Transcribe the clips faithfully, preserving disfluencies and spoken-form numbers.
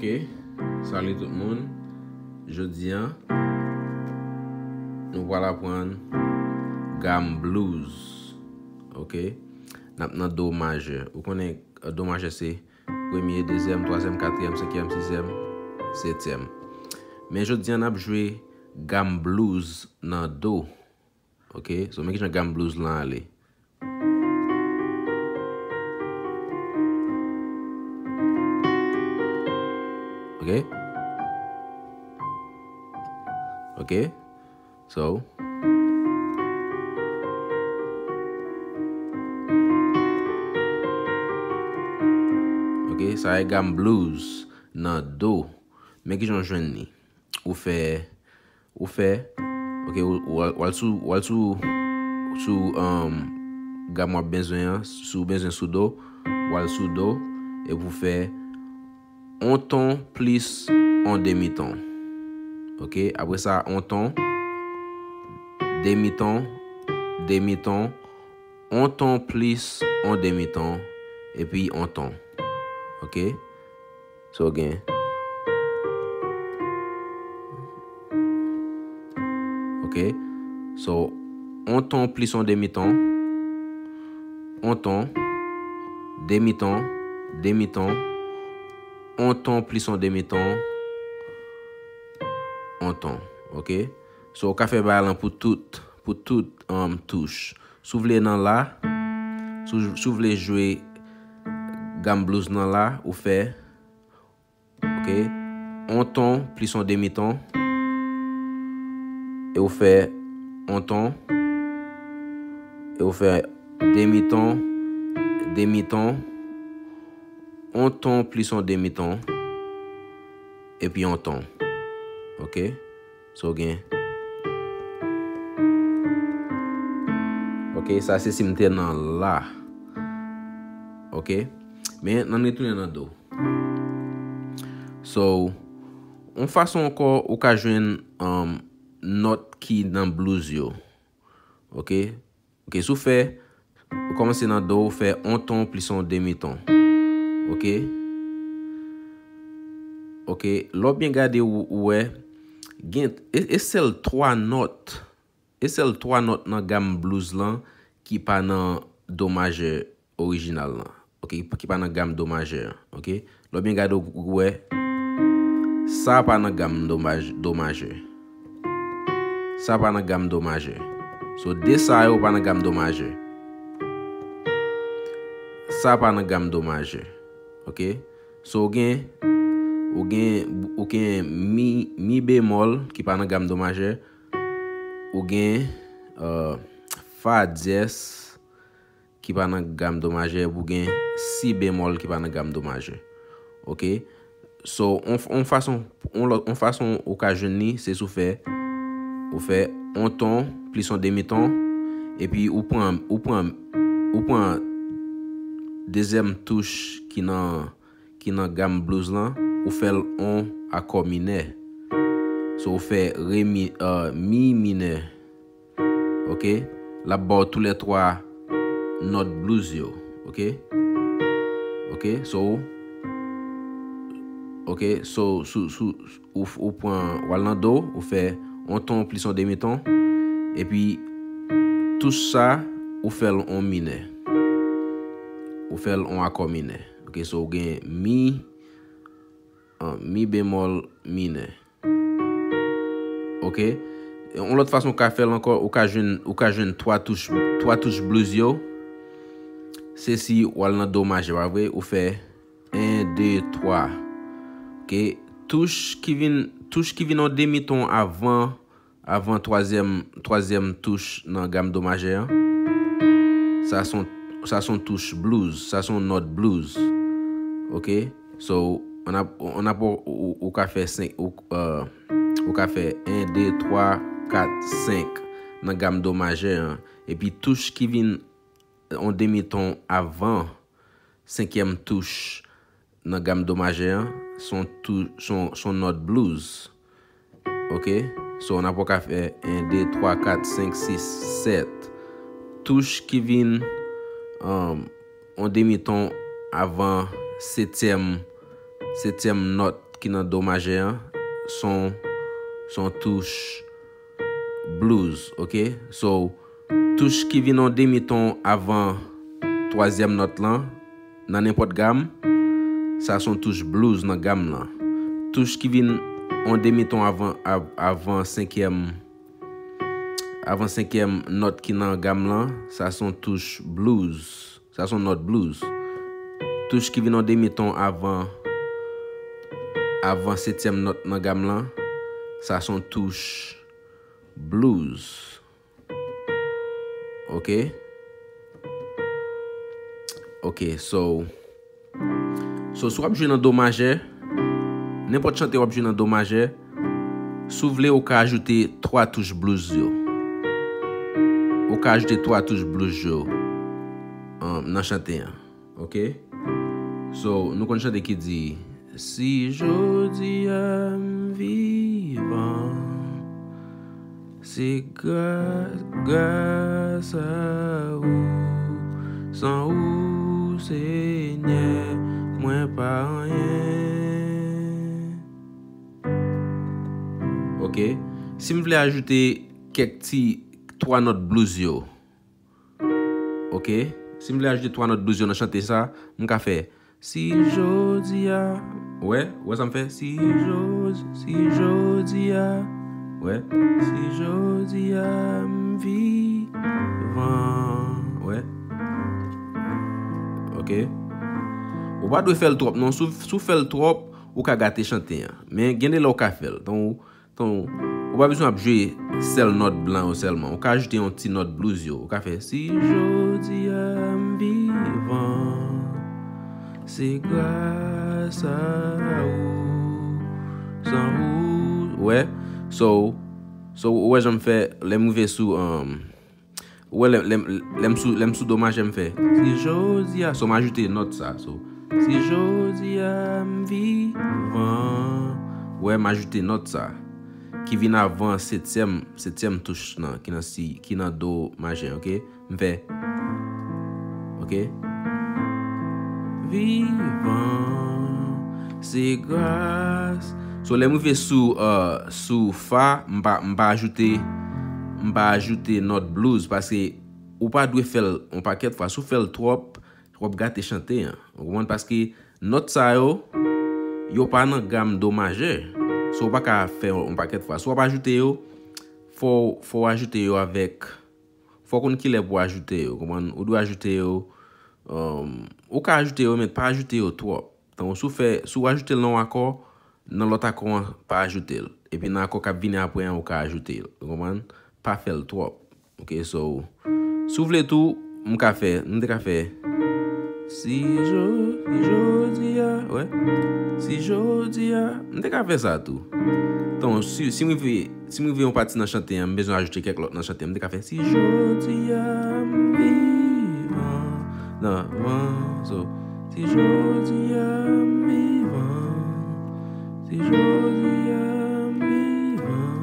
Ok, salut tout moun. Jodi a, nou pral aprann gam blues. Ok, n ap nan do majè. Ou konnen, euh, do majè se premye, dezyèm, twazyèm, katriyèm, senkyèm, sizyèm, setyèm. Men jodi a, n ap jwe gam blues nan do. Ok, so men kijan gam blues lan ale. Ok. Ok. So. Ok, sa e gam blues nan do. Men kijan w jwenn li. Ou fè, ou fè, ok, ou, ou al, ou al sou, ou al sou, sou, um, gam w ap bezwen an, si w bezwen sou do, ou al sou do, epi w fè on ton plis on demi ton. Ok, apre sa, on ton, demi ton, demi ton, on ton plis on demi ton, epi on ton. Ok? So gen. Ok? So, on ton plis on demi ton. On ton, demi ton, demi ton, on ton plis on demi ton, on ton. Ok? So, ou ka fè bagay lan pou tout, pou tout, um, touch. Si w vle nan la, si w, si w vle jwe gam blues nan la, ou fè, ok, on ton plis on demi ton, e ou fè on ton, e ou fè demi ton, demi ton, on ton plis on demi ton, epi on ton. Ok? So gen. Ok, sa se si m te nan la. Ok? Men, n ann retounen nan do. So, yon fason ankò ou ka jwenn, um, nòt ki nan blues yo. Ok? Ok, si w fè, ou kòmanse nan do, ou fè on ton plis on demi ton. Ok? Ok, lè w byen gade, ou, ou wè, gen, e, e sèl twa nòt, e sèl twa nòt nan gam blues lan ki pa nan do majè orijinal lan. Ok, ki pa nan gam do majè an. Ok? Lè w byen gade, ou wè, sa pa nan gam do maj-, do majè. Sa pa nan gam do majè. So, de sa yo pa nan gam do majè. Sa pa nan gam do majè. Ok? So, ou gen, ou gen, ou gen mi, mi bemòl ki pa nan gam do majè. Ou gen, euh, fa dyès ki pa nan gam do majè, epi w gen si bemòl ki pa nan gam do majè. Ok? So, on, on fason, on lòt, on fason ou ka jwenn li, se si w fè, ou fè on ton plis on demi ton, epi ou pran, ou pran, ou pran dezyèm touch ki nan, ki nan gam blues lan, ou fè l on akò minè. So, ou fè re mi, euh, mi minè. Ok? L ap ba w toulètwa nòt blues yo. Ok? Ok? So, ok? So, sou, sou, ou, ou pran, w al nan do, ou fè on ton plis on demi ton, epi touch sa, ou fè l on minè. Ou fè l on akò minè. Ok? So, ou gen mi, an, mi bemòl minè. Ok? Yon lòt fason ou ka fè l ankò, ou ka jwenn, ou ka jwenn twa touch, twa touch blues yo. Se si w al nan do majè, pa vre? Ou fè en, de, twa. Ok? Touch ki vin, touch ki vin yon demi ton avan, avan twazyèm, twazyèm touch nan gam do majè an. Sa se yon, sa se yon touch blues, sa se yon nòt blues. Ok? So, on a, on a, ou, ou, ou ka fè senk, ou, euh, ou ka fè en, de, twa, kat, senk nan gam do majè an. Epi touch ki vin on demi ton avan senkyèm touch nan gam do majè an, se yon tou-, se yon, se yon nòt blues. Ok? So, n ap ka fè en, de, twa, kat, senk, sis, sèt. Touch ki vin, um, on demi ton avan setyèm, setyèm nòt ki nan do majè an, se yon, se yon touch blues, ok? So, touch ki vin yon demi ton avan twazyèm nòt lan, nan nenpòt gam, sa se yon touch blues nan gam lan. Touch ki vin yon demi ton avan, av- avan senkyèm, avan senkyèm nòt ki nan gam lan, sa se yon touch blues. Sa se yon nòt blues. Touch ki vin yon demi ton avan, avan setyèm nòt nan gam lan, sa se yon touch blues. Ok? Ok, so, so, si w ap jwe nan do majè, nenpòt chante w ap jwe nan do majè, si w vle, ou ka ajoute twa touch blues yo. Ou ka ajoute twa touch blues yo, um, nan chante an. Ok? So, nou konn chante ki di, si jodi a m vivan, se gras, gras a ou. San ou, Senyè, mwen pa anyen. Ok? Si m vle ajoute kèk ti twa nòt blues yo. Ok? Si m vle ajoute twa nòt blues yo nan chante sa, m ka fè, si jodi a, wè, wè sa m fè? Si jodi, si jodi a, wè, si jodi a m vivan, wè. Ok? Ou pa dwe fè l twòp, non. Si w, si w fè l twòp, ou ka gate chante an. Men gen de lè ou ka fè l. Donk, ou, donk, ou pa bezwen ap jwe sèl nòt blan yo sèlman. Ou ka ajoute yon ti nòt blues yo. Ou ka fè, si jodi a m vivan, se gras a ou. San ou, wè. So, so, ou wè jan m fè, lè m rive sou, um, ou wè, lè, lè, lè m sou, lè m sou do majè, m fè, si jodi a, so, m ajoute nòt sa. So, si jodi a m vivan, wè, m ajoute nòt sa ki vin avan setyèm, setyèm touch nan, ki nan si, ki nan do majè, ok? M fè, ok? Vivan, se gras. So, lè m rive sou, uh, sou fa, m pa, m pa ajoute, m pa ajoute nòt blues, paske ou pa dwe fè l yon pakèt fwa. Si w fè l twòp, w ap gate chante an. Ou konprann? Paske nòt sa yo, yo pa nan gam do majè. So, ou pa ka fè yon pakèt fwa. Si w ap ajoute yo, fò, fò w ajoute yo avèk, fò w konn kilè pou w ajoute yo. Ou konprann? Ou dwe ajoute yo, um, ou ka ajoute yo, men pa ajoute yo twòp. Tankou si w fè, si w ajoute l nan yon akò, nan lòt akò an, pa ajoute l. Epi nan akò k ap vini apre an, ou ka ajoute l. Ou konprann? Pa fè l twòp. Ok, so, si w vle tou, m ka fè, m te ka fè, si jo-, si jodi a, wè, si jodi a, m te ka fè sa tou. Donk, si, si m rive, si m rive yon pati nan chante an, m bezwen ajoute kèk lòt nan chante an, m te ka fè, si jodi a m vivan, nan, van, so, si jodi a m vivan, si jodi a m vivan,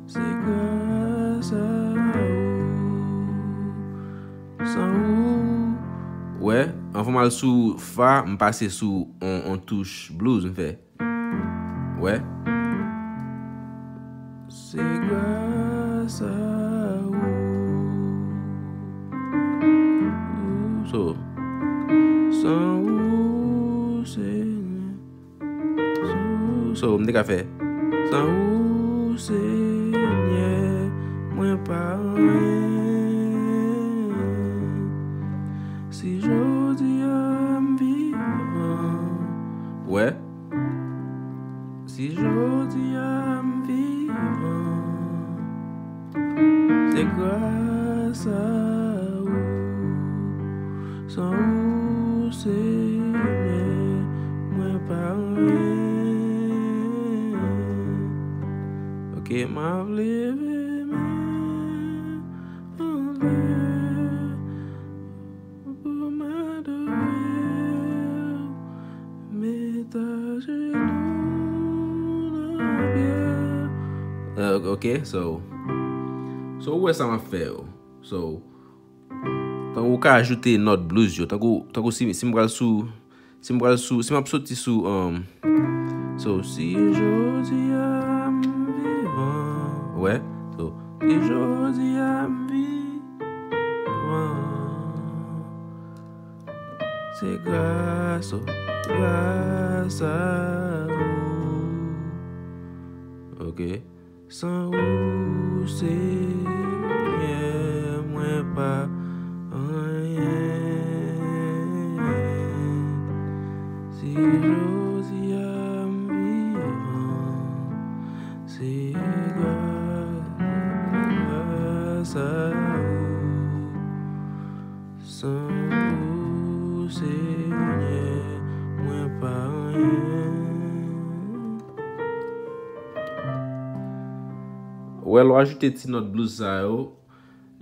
se gras a ou, san ou. Wè, anvan m al sou fa, m pase sou on, on touch blues, m fè. Wè. Se gras a ou. So, san ou, Senyè. So, m te ka fè, san ou, Senyè, mwen pa anyen. Si jodi a m vivan. Wè. Si jodi a m vivan. Se gras a ou, san ou, Senyè, mwen pa anyen. Ok, m ap leve men anlè pou m adore w, met ajenou nan pye w. Euh, ok, so, so, ou wè sa m ap fè yo. So, tankou ou ka ajoute nòt blues yo. Tankou, tankou si, si m pral sou, Si m pral sou, si m ap soti sou, um, so, si jodi a m vivan, wè, so, si jodi a m vivan, se gras ou, gras a ou. Ok. San ou, Senyè, mwen pa anyen. Si jodi a m vivan, se gras a ou. San ou, Senyè, mwen pa anyen. Wè, lè w ajoute ti nòt blues sa yo,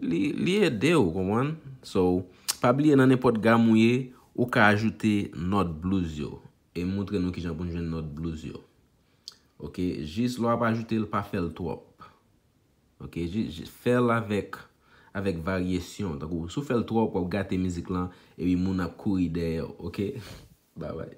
li, li ede w, konprann? So, pa bliye nan nenpòt gam ou ye, ou ka ajoute nòt blues yo. E m montre nou kijan pou n jwenn nòt blues yo. Ok, jis lè w ap ajoute l, pa fè l twòp. Ok, jis, jis fè l avèk, avèk varyasyon. Tankou, si w fè l twòp, w ap gate mizik lan, epi moun ap kouri dèyè w, ok? Babay.